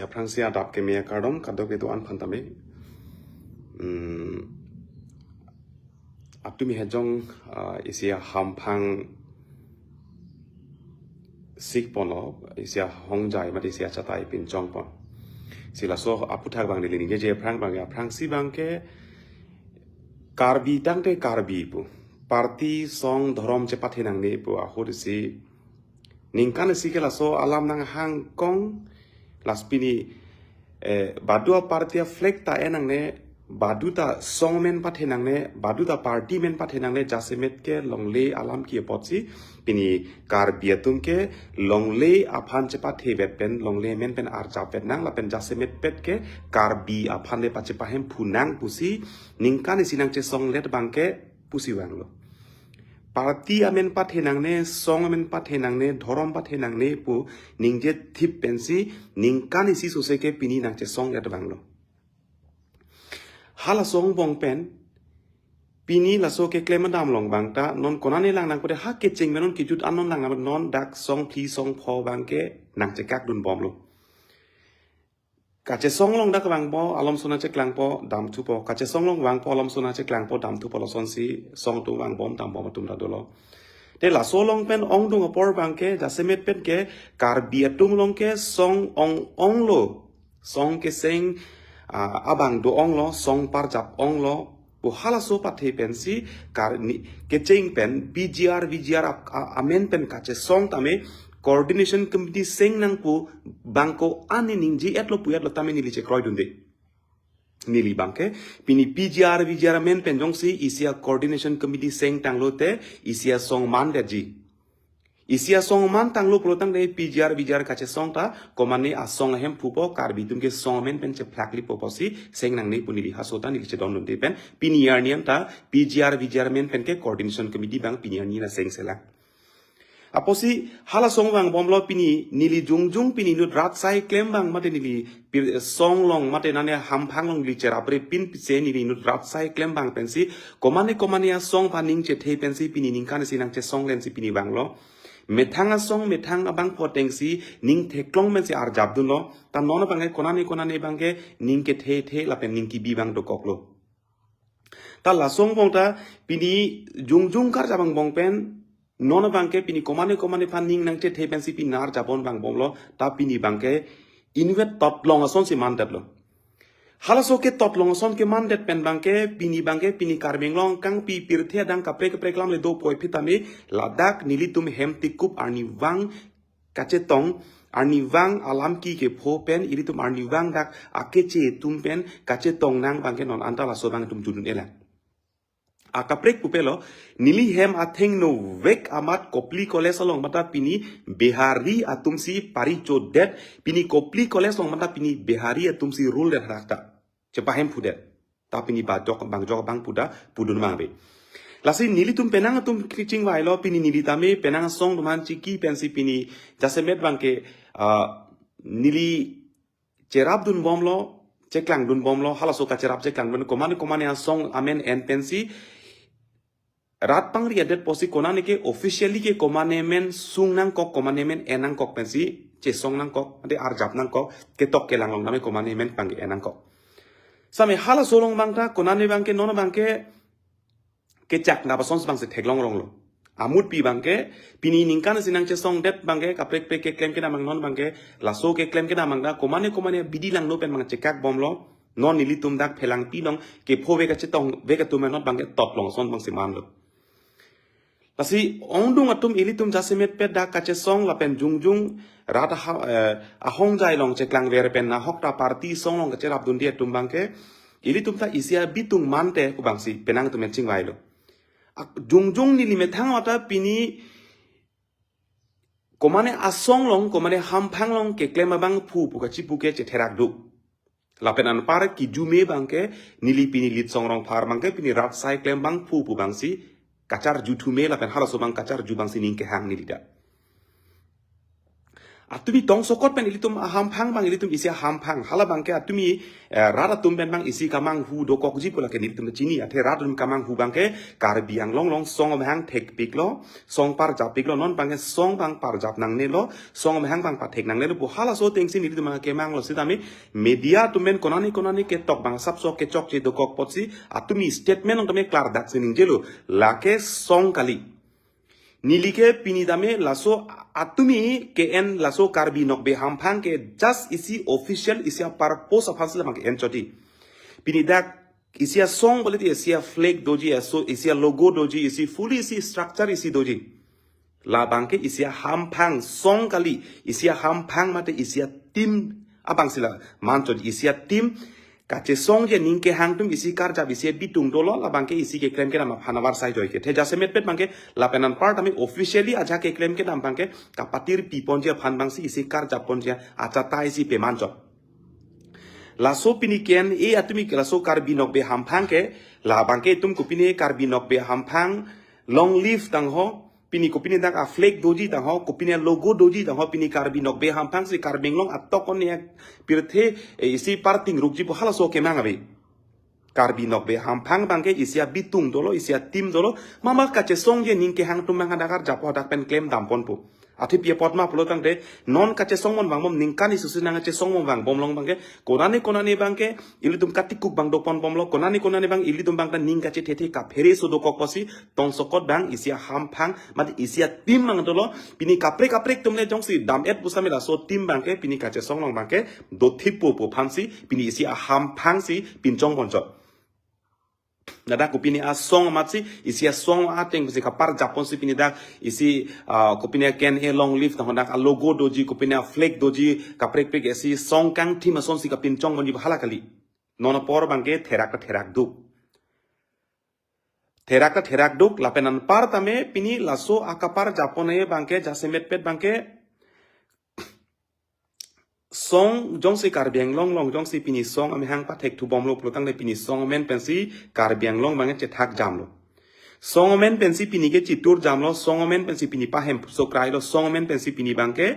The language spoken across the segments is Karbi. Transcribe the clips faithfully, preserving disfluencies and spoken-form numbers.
Aphrangsi adap keme akardom kadokave do-an aphan tame. Hmm. Atumi hejong, ah, isi ahamphang sik ponlo, isi ahongjai mate isi achatai pinchong pon. Si laso aputhak abang neli ningjeje aphrang abang, aphrangsi abangke Karbi tangte Karbi pu. Party, song, dhorom chepathe nangne pu ahut isi ningkan isi ke laso alam nanghang kong, lasi pini, eh, badu aparty aflag ta en nangne, badu ta song amen pathe nangne, badu ta party amen pathe nangne, jasemet ke longle alam ke apotsi pini Karbi atum ke longle aphan chepathe vet pen, longle amen pen arjap vet nang, lapen jasemet pet ke Karbi aphan le pachepahemphu nang pusi ningkan isi nangchesonglet abangke pusi vanglo. Party amen pathe nangne, song amen pathe nangne, dhorom pathe nangne pu ningje thip pensi ningkan isi sose ke pini nangchesonglet vanglo. Hala song bong pen pini laso keklem damlong abang ta non konane lang nang pute ha kecheng pen non kejut anon lang nang non dak song phli song pho abangke nangchekak dunbomlo. Kachesong long dak vangpo, alom sona cheklangpo, damthupo. Kachesong long vangpo, alom sona cheklangpo, damthupo, lasonsi song atum vangbom dambom atum ta dolo. Te laso along pen ongdung apor abangke, jasemet pen ke, Karbi atum along ke song ong onglo. Song keseng, ah, abang do-onglo, song parjap onglo. Pu halaso pathe pensi Kar ni kecheng pen P G R, V G R ap-, a-, amen pen kachesong tame coordination committee seng nang pu abang ko-an ne ningje-etlo pu-etlo tame neli chekroi dunde. Neli abangke pini P G R, V G R amen pen jongsi isi a-coordination committee seng tanglo te isi asong mandetji. Isi asong man tanglo pulo tangte P G R, V G R kachesong ta, komane asong ahemphupo, Karbi atum ke song amen pen chephlak lipo pusi seng nangne pu neli haso ta neli chedon dunde pen, pini arni an ta P G R, V G R amen pen ke coordination committee abang pini arni na seng selang. Apotsi hala song vangbomlo pini neli jongjong pini inut rat asai klem abang mate neli pir-, song along mate nane hamphang along neli cheraprepin pise neli inut rat asai klem abang pensi komane komane asong aphan ning chethe pensi pini ningkan isi nangchesonglensi pini vanglo. Methang asong methang abang potengsi ning theklong pensi arjap dunlo. Ta non abangke konane konane abangke ning kethe the lapen ning kebi abang dokoklo. Ta laso angbong ta pini jongjong karjap angbong pen non abangke pini komane komane aphan ning nangchethe pensi pini arjap-on vangbomlo, ta pini abangke inutvet totlong asonsi mandetlo. Halaso ke totlong ason ke mandet pen abangke pini abangke pini Karbi Anglong kangpi pirthe adang kaprek kaprek alam le dopo ephi tame ladak nelitum hem tikup arnivang kachetong, arnivang alam ki kepho pen ilitum arnivang dak akeche atum pen kachetong nang abangke non anta laso abang itum judun elang. Akaprek pupelo, neli hem athengno vek amat Kopili College along mata pini Bihari atumsi parichodet, pini Kopili College along mata pini Bihari atumsi rule det rakta. Chepahemphudet. Ta pini bajok bangjok abang puda pudun abang be. Lasi nelitum penang atum kechingvailo pini neli tame penang asong atum aphan chiki pensi pini jasemet abangke, ah, neli cherap dunbomlo, cheklang dunbomlo, halaso kacherap cheklang dun komane komane asong amen en pensi rat pangri adet pusi konane ke officially ke komane amen sung nangkok, komane amen en nangkok pensi chesong nangkok, ante arjap nangkok, ketok kelang along tame komane amen pang en nangkok. Same halaso along abang ta konane abangke non abangke kechak nap asonsi abangsi theklong ronglo. Amutpi abangke pini ningkan isi nangchesongdet abangke kaprek prek keklem kedam abang non abangke laso keklem kedam abang ta komane komane abidi langno pen abang chekakbomlo. Non nelitum dak Phelangpi along kepho vek kachetong vek atum non abangke totlong ason abangsi manlo. Lasi ongdung atum ilitum jasemet pet dak kachesong lapen jongjong rat aha, eh, ahongjai along cheklangver pen nahok ta party song along kacherap dunde atum abangke ilitum ta isi abitung mante pu abangsi penang atum pen chingvailo. Ak-, jongjong neli methang mata pini komane asong along, komane hamphang along keklem abangphu pu kachipu ke chetherak do. Lapen anpar kijume abangke neli pini Litsong Rongphar abangke pini rat asai klem abangphu pu abangsi kacharjuthume lapen halaso abang kacharju abangsi ning kehang neli ta. Atumi tongsokot pen ilitum ahamphang abang, ilitum isi ahamphang. Hala abangke atumi, eh, rat atum pen abang isi kamanghu dokokji pu lake nelitum chini. Athe rat atum kamanghu abangke Karbi Anglong along song amahang thekpiklo, song parjappiklo, non abangke song abang parjap nangnelo, song amahang abang pathek nangnelo pu halaso atengsi nelitum abang kemanglo sitame media atum pen konani konani ketok abang asapso kechokche dokok apotsi atumi statement along tame klardak si ningjelo, lake song kali. Neli ke pini tame laso atumi ke-en laso Karbi Nokbe Hamphang ke just isi official isi apurpose aphansi labang ke-en chot di. Pini dak isi asong boleti isi aflag doji, aso isi alogo doji, isi fully isi structure isi doji. Labang ke isi ahamphang song kali, isi ahamphang mate isi ateam abangsi la man chot di, isi ateam kachesongji aning kehang atum isi karjap isi abitung dolo, labang ke isi keklem kedam aphan avarsai joike. The jasemetpet abangke lapen anpar tame officially ajahak keklem kedam abangke kapatirpi ponji aphan abangsi isi karjap ponji achatai isi peman chot. Laso pini ke-en e atumi ke laso Karbi Nokbe Hamphang ke, labang ke itum kopine Karbi Nokbe Hamphang long live tangho, pini kopine dak aflag doji tangho, kopine logo doji tangho, pini Karbi Nokbe Hamphang si Karbi Anglong atok on ya pirthe, eh, isi parting rukji pu halaso kemang ave. Karbi Nokbe Hamphang abangke isi abitung dolo, isi ateam dolo, mama kachesongji aning kehang atum abang hadak arjap hadak pen klem damponpo. Athe pi apot ma pulo tangte, non kachesongmon vangbom ningkan isusi nangkachesongmon vangbom along abangke, konani konani abangke ilitum katikuk abang doponbomlo, konani konani abang ilitum abang ta ning kachethethe kaphere so dokok apotsi tongsokot abang isi ahamphang mate isi ateam abang dolo, pini kaprek kaprek atum le jongsi dam-et pusitame laso team abangke pini kachesong along abangke dothippo pu aphansi pini isi ahamphang si pinchong pon chot. Ladak kopine asong amatsi, isi asong atengsi kaparjap ponsi pini dak isi, ah, kopine ke-en e long live tangho, dak alogo doji, kopine aflag doji, kaprek prek isi song kangthim asonsi kapinchong ponji hala kali. Non apor abangke therak ta therak duk. Therak ta therak duk, lapen anpar tame pini laso akaparjap pon abangke jasemetpet abangke song jongsi Karbi Anglong along jongsi pini song amahang pathekthubomlo pulo tangte pini song amen pensi Karbi Anglong abangke chethak jamlo. Song amen pensi pini ke chitur jamlo, song amen pensi pini pahem so krailo, song amen pensi pini abangke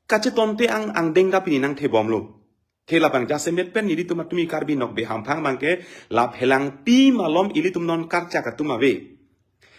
kachetonte ang angdeng ta pini nangthebomlo. The labang jasemet pen nelitum atumi Karbi Nokbe Hamphang abangke la phelangpi malom ilitum non karchak atum ave.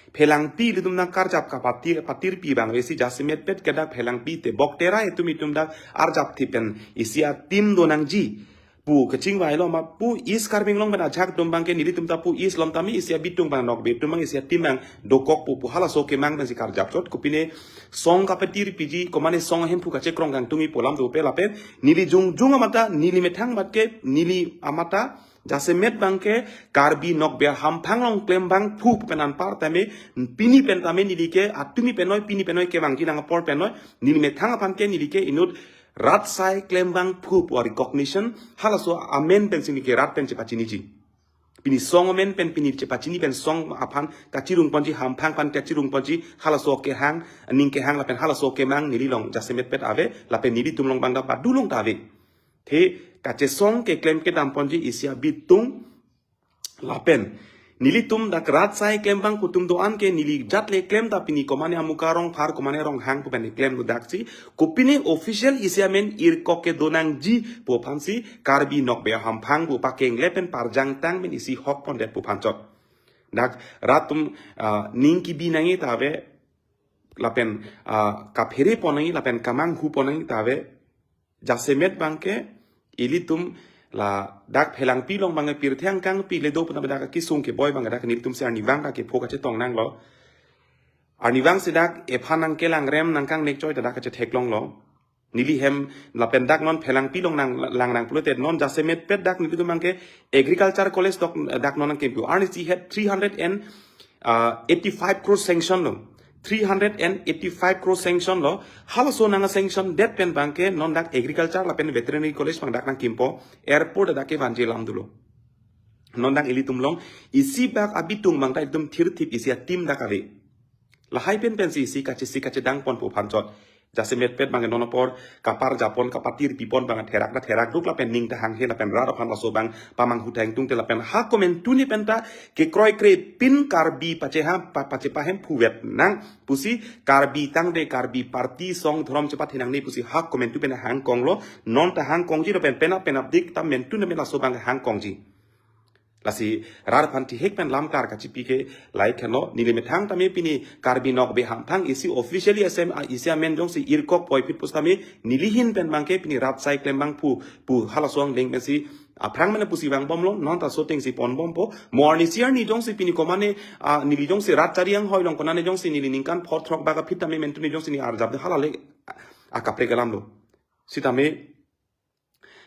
Phelangpi ilitum nangkarjap kapatir, patirpi abang avesi jasemetpet ke dak phelangpi tebok tera itum itum dak arjapthip pen isi ateam do nangji pu kachingvailo ma pu East Karbi Anglong pen ajahak atum abangke nelitum ta pu East along tame isi abitung abang Nokbe atum abang isi ateam abang dokokpo pu halaso kemang pensi karjap chot, kopine song kapatirpiji, komane song ahemphu kachekrong kangtungji pu alam dope lapen neli jongjong amata, neli methang amat ke, neli amata jasemet abangke Karbi Nokbe Hamphang along klem abangphu pen anpar tame, pini pen tame neli ke atumi penoi, pini penoi kevangji nang apor penoi, neli methang aphan ke neli ke inut rat asai klem abangphu pu recognition halaso amen pensi neli ke rat pen chepachiniji. Pini song amen pen pini chepachini pen song aphan kachirung ponji, hamphang aphan kachirung ponji, halaso kehang, aning kehang lapen halaso kemang neli along jasemetpet ave, lapen nelitum along abang ta padu along ta ave. The kachesong keklem kedam ponji isi abitung lapen nelitum dak rat asai klem abangphu atum do-an ke neli jat le klem ta pini komane amuka Rongphar, komane Ronghang pu pen le klemlo daksi, kopine official isi amen irkok kedo nangji pu aphansi Karbi Nokbe Hamphang pu pakengle pen parjangtang pen isi hok pondet pu aphan chot. Dak rat atum, ah, ning kebi nangji ta ave, lapen, ah, kaphere pon nangji, lapen kamanghu pon nangji ta ave. Jasemet abangke ilitum ladak phelangpi along abangke pirthe angkangpi le do pu tame dak kesung keboi abang dak nelitum si arnivang dak kepho kachetong nanglo. Arnivang si dak ephan nangkelang rem nangkangnek choi ta dak kachetheklonglo. Neli hem lapen dak non phelangpi along nanglang nang pulote non jasemetpet dak nelitum abangke Agriculture College dak, dak non nangkempu. Arnisi het three hundred and, uh, eighty-five crore sanction lo. Three hundred and eighty-five crore sanction lo. Halaso nangsanction det pen abangke non dak Agriculture lapen Veterinary College abang dak nangkimpo. Airport dak kevanji alam dolo. Non dak ilitum along isi bak abitung abang ta ilitum thirthip isi ateam dak ave. Lahai pen pensi isi kachisi kachedang ponpo aphan chot. Jasemetpet bang non apor kaparjapon kapatirpipon bang therak ta therak duk lapen ning ta hanghe lapen rat aphan laso bang pamanghu thang tung te lapen ha komantu ni penta kekroikre pin Karbi pacheha pa, pachepahem phuvet nang pusi Karbi tangte Karbi party song dhorom chepathenang ni pusi ha komantu pen hangkonglo non ta hangkongji lapen penap penap dik ta mentu na me laso bang hangkongji. Lasi rat aphan thihek pen lamklar kachipi ke lahai henlo, neli methang tame pini Karbi Nokbe Hamphang isi officially asem isi amen jongsi irkok puvoiphit pusitame neli ahin pen bangke pini rat asai klembangphu pu halaso angdeng pensi aphrang mena pusi vangbomlo, non ta so atengsi ponbompo. Mo arnisi arni jongsi pini komane, ah, neli jongsi rat chari anghoi along konane jongsi neli ningkan phothrok bak aphi tame mentu ni jongsi neli arjap de hala le akaprek alamlo. Sitame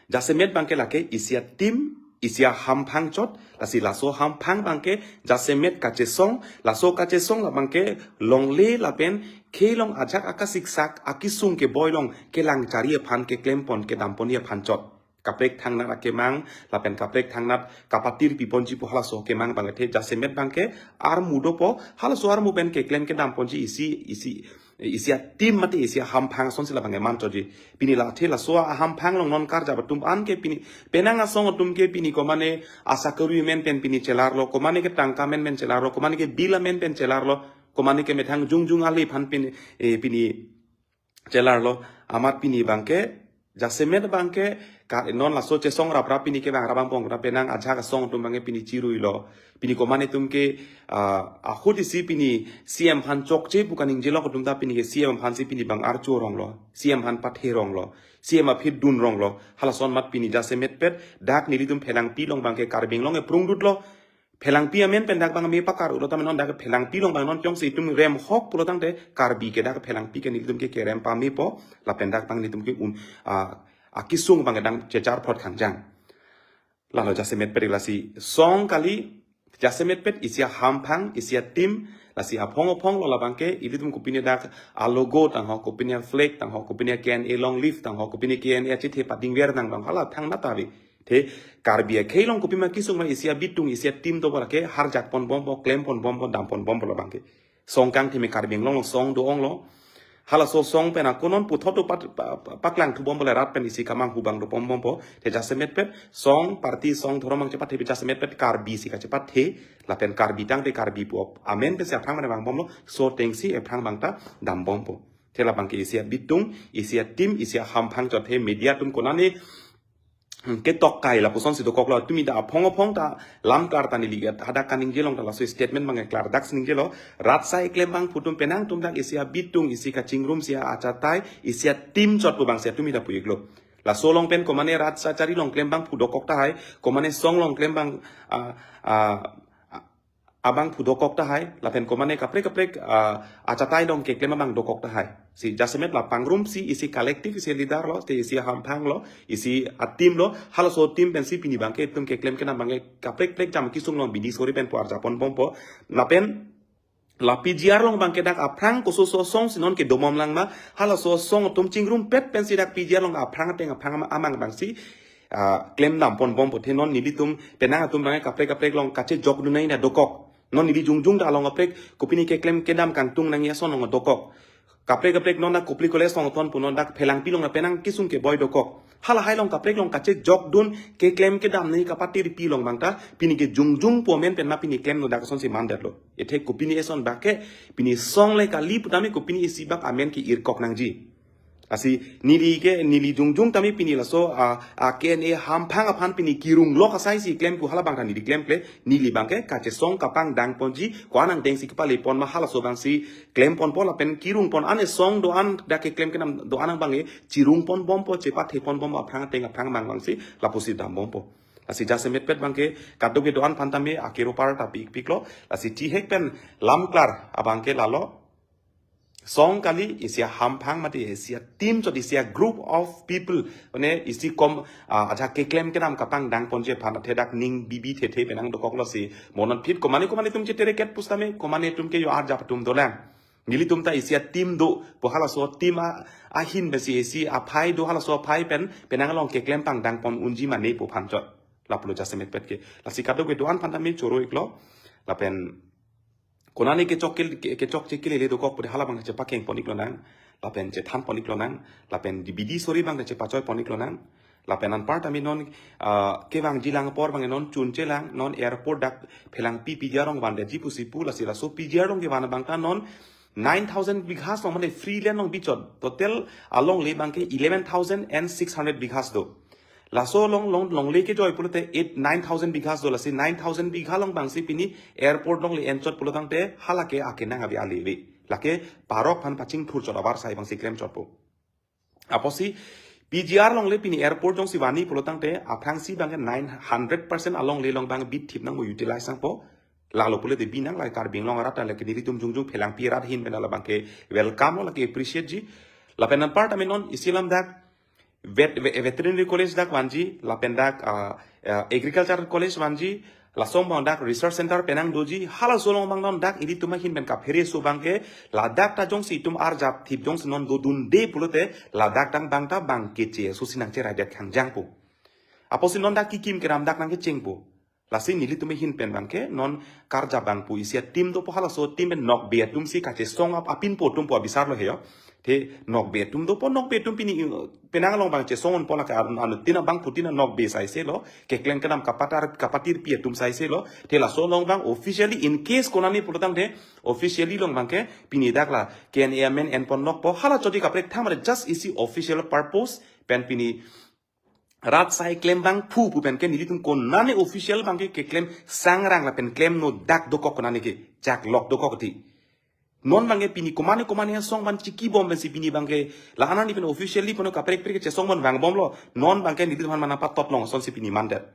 jasemet bangke lake isi atim, isi ahamphang chot, lasi laso hamphang bangke jasemet kachesong, laso kachesong la bangke longle lapen khelong ajak akasiksak akisung keboi along kelang chari aphan keklempon kedamponji aphan chot. Kaprek thangnat akemang, lapen kaprek thangnat kapatirpiponji pu halaso kemang bangke the jasemet bangke armu dopo, halaso armu pen keklem kedamponji isi, isi, isi atim mate isi ahamphang asonsi la bangke manchotji. Pini la the laso ahamphang along non karjap atum an ke pini penang asong atum ke pini komane asakuri amen pen pini chelarlo, komane ke tangka amen pen chelarlo, komane ke bill amen pen chelarlo, komane ke methang jongjong ale aphan pini, eh, pini chelarlo, amat pini bangke jasemet bangke ka non laso chesong raprap pini ke bang rabang pong ra penang ajak asong atum bangke pini chiruilo. Pini komane atum ke, ah, ahut isi pini C M aphan chokche pu kaningjelo atum ta pini ke C M aphansi pini bang archo ronglo, C M aphan pathe ronglo, C M aphi dun ronglo. Halason amat pini jasemetpet dak nelitum Phelangpi along bangke Karbi Anglong eprung dutlo. Phelangpi amen pen dak bang me pakar ulo tame non dak Phelangpi along bang non jongsi itum rem hok pulo tangte Karbi ke dak Phelangpi ke nelitum ke kerem pamepo lapen dak bang nelitum ke un, ah, akisung bang dang chechar phot khangjang. Lalo jasemetpet lasi song kali, jasemetpet isi ahamphang, isi atim, lasi aphong aphong lo la bangke ilitum kopine dak alogo tangho, kopine flag tangho, kopine K N A long live tangho, kopine K N A achethe padingver nang tangho, hala thangnat ave. The Karbi akhei along kopima kisung ma isi abitung, isi atim dopo lake harjak ponbompo, klem ponbompo, dam ponbompo la bangke. Song kangthimi Karbi Anglong along song do-onglo. Halaso song pen ako non puthot do pat, pa, pa, paklang thubompo le rat pen isi kamanghu bang do ponbompo. The jasemetpet song party song dhorom bang chepathe pi jasemetpet Karbi si kachepathe. Lapen Karbi tangte Karbi pu amen pensi aphrang mane vangbomlo. So atengsi aphrang bang ta dambompo. The la bangke isi abitung, isi atim, isi ahamphang chot he media atum konane, hmm, ketok kai lapusonsi dokoklo, tumi dak aphong aphong ta lamklar ta neli hadak kaningje along ta laso statement bang klardak si ningjelo, rat asai klembangphu atum penang atum dak isi abitung, isi kachingrum, isi achatai, isi atim chot pu bangsi tumi dak pu-iklo. Laso along pen komane rat asai chari along klembangphu dokok tahai, komane song along klembang, ah, ah, abangphu dokok tahai, lapen komane kaprek kaprek, ah, achatai along keklem abang dokok tahai. Si jasemet la pangrumsi isi collective isi leader lo, te isi hamphang lo, isi atim lo, halaso atim pensi pini bangke itum keklem kedam bangke kaprek kaprek jam kisung along bini sori pen pu arjap ponbompo. Lapen la P G R along bangke dak aphrang kososo songsi non kedomom lang ma, halaso song atum chingrumpet pensi dak P G R along aphrang ateng aphrang ama-, amang bangsi, ah, klem dam ponbompo. The non nelitum penang atum bangke kaprek kaprek along kachejok dun nai na dokok. Non neli jongjong ta along kaprek kopine keklem kedam kangtung nangji ason along dokok. Kaprek kaprek non dak Kopili College along thon pu non dak Phelangpi along na penang kisung keboi dokok. Halahai along kaprek along kachejok dun keklem kedam nangji kapatirpi along bang ta pini ke jongjong pu amen pen ma pini klem no dak asonsi mandetlo. Ethe kopine eson bangke pini song le kali putame kopine isi bak amen ke-irkok nangji. Lasi neli ke, neli jongjong tame pini laso, ah, ah, K N A hamphang aphan pini kirung lok asai si klem pu hala bang ta neli klemkle, neli bangke kachesong kapangdang ponji, ko-an angdeng si kepale pon ma halaso bangsi klem ponpo lapen kirung pon ane song do-an dak keklem kedam do-an abang e chirung ponbompo, chepathe ponbompo aphrang ateng aphrang abang bangsi lapusi dambompo. Lasi jasemetpet bangke kadokave do-an aphan tame akero par ta pi-ikpiklo, lasi thihek pen lamklar abangke lalo. Song kali isi ahamphang mate isi atim chot isi a-group of people, mane isi kom, ah, ajak keklem kedam kapangdang ponji aphan athe dak ning bibi thethe penang dokoklo si mo non phit komane komane atum chetere ket pusitame komane atum ke yo arjap atum dolang. Nelitum ta isi atim do pu halaso atim a, ahin pensi isi aphai do halaso aphai pen penang along keklem pangdang pon unji mane pu aphan chot. Lapulo jasemetpet ke. Lasi kadokave do-an aphan tame choro-iklo. Lapen konane kechok ke, ke, kechokche kelele dokok pu de hala bang chepakeng pon-iklonang. Lapen chethan pon-ik lonang, lapen di bidi sori abang chepachoi pon-ik lonang. Lapen anparta mi non, ah, kevangji lang apor abang non chunche lang, non airport dak Phelangpi P G R along vandetji pusi pu, lasi laso P G R along kevan abang ta non nine thousand bighas along mane free land along bichot. Total alongle abang ke eleven thousand and six hundred bighas do. Laso along, along, alongle kejoi pulote eight, nine thousand bighas do, lasi nine thousand bigha along abangsi pini airport alongle enchot pulo tangte hala ke akenang ave ale ave. Lake parok aphan pachingthur chot avarsai abangsi klemchotpo. Apotsi P G R alongle pini airport jongsi vani pulo tangte aphrangsi abang ke nine hundred percent alongle along abang bithip nangpo, utilize nangpo. Lalo pulote binang, lake Karbi Anglong arat, lake nelitum jongjong Phelangpi arat ahin pen labang ke welcome lo, lake appreciate ji. Lapen anparta mi non isi alam dak vet-, ve-, veterinary college dak vanji, lapen dak, ah, ah, agriculture college vanji, laso abang dak research center penang doji, halaso along abang non dak ilitum ahin pen kaphere so abang ke, ladak ta jongsi itum arjap thip jongsi non dodunde pulote, ladak dak abang ta abang ke che, so si nangcheraidet khangjangpo. Apotsi non dak kekim keram dak nangkechengpo. Lasi nelitum ahin pen abang ke non karjap abang pu isi a-team dopo, halaso team pen nokbe atum si kachesong ap-, apinpo atumpo abisar lo he yo. Te nokbe atum dopo, nokbe atum pini, eh, penang along abang chesong unpo, lake an-, anuttin abangphutin anokbe saise lo, keklem kedam kapatar, kapatirpi atum saise lo. Te laso along abang officially, in case konane pulo tangte officially along abang ke pini dak la K N A amen enpon nokpo, hala choti kaprek thang mare, just isi official purpose pen pini rat sai klem abangphu pu pen ke nelitum konane official abang ke keklem sangrang lapen klemno dak dokok konane ke, jaklok dokok ti. Non abang ke pini komane komane asong abang chikibom pensi pini abang ke la anani pen officially puno kaprek prek chesong abang vangbom lo. Non abang ke nelitum aphan mana patotlong asonsi pini mandet.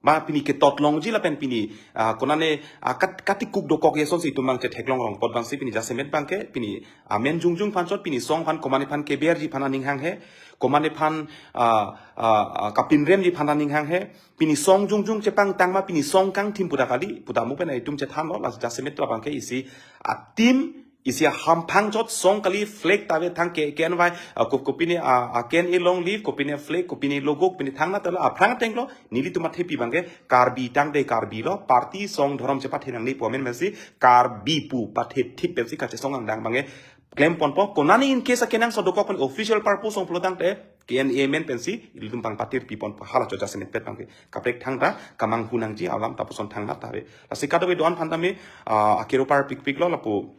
Ma pini ketotlongji lapen pini, ah, konane, ah, kat-, katikuk dokok asonsi itum abang chetheklong rong apot abangsi pini jasemet abang ke pini amen jongjong aphan chot, pini song aphan komane aphan keberji aphan aning hanghe, komane aphan, ah, ah, ah, kapinremji aphan aning hanghe, pini song jongjong chepangtang ma pini song kangthim pu ta kali, pu ta mo pen itum chethan lo, lasi jasemet abang ke isi a-team, isi ahamphang chot song kali, flag ta ave thang ke, K N Y, ah, ko-, kopine, ah, ah, K N A long live, kopine flag, kopine logo, kopine thangnatta lo, aphrang ateng lo, nelitum athepi abang ke, Karbi tangte Karbi lo, party song dhorom chepathe nangne pu amen pensi, Karbi pu pathe thip pensi kachesong angdeng abang ke klem ponpo, konane in case akenangsot dokok pen official purpose song pulo tangte, K N A amen pensi, ilitum abang patirpi ponpo, hala chot jasemet pet abang ke, kaprek thangta, kamanghu nangji alam ta puson thangnatta ave. Lasi kadokave do-an aphan tame, ah, akero parpikpik lo lapu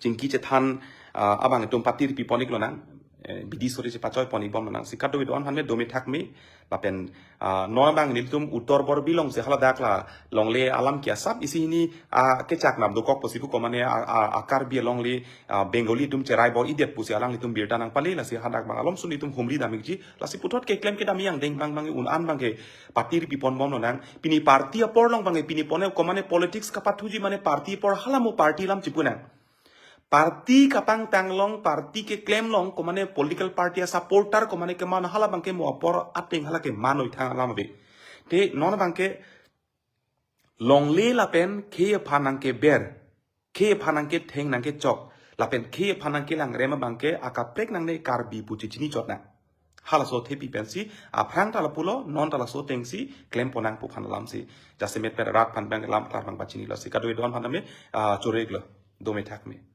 chingki chethan, ah, abang itum patirpi pon-ik lonang, eh, bidi sori chepachoi pon-ik bom lonang. Si kadokave do-an aphan me dome thak me, lapen, ah, non abang nelitum Uttar Borbil alongsi haladak la longle alam ke asap isi hini, ah, kechak nam dokok pusi pu komane, ah, ah, ah, Karbi alongle, ah, Bengali atum cherai bor-idet pusi alanglitum birta nangpale, lasi hadak abang alomsun itum humri damikji, lasi puthot keklem kedam angdeng abang abang un-an abang ke patirpi pon bom lonang. Pini party apor along abang ke pini pone komane politics kapathuji mane party apor hala mo party alam chipunang. Party kapangtang along, party keklem along, komane political party a-supporter, komane keman hala abang ke mo apor ateng hala keman oi thang alam ave. Te non abang ke longle lapen khei aphan nangkeber, khei aphan nangketheng nangkechok, lapen khei aphan nangkelangrem abang ke akaprek nangne Karbi pu chechini chot nang. Halaso athepi pensi, aphrang ta lapulo, non ta laso atengsi klem ponnang pu aphan alamsi. Jasemet pen rat aphan abang lam klar abang pachini lo, si kadokave do-an aphan tame, ah, chorek lo, dome thak me.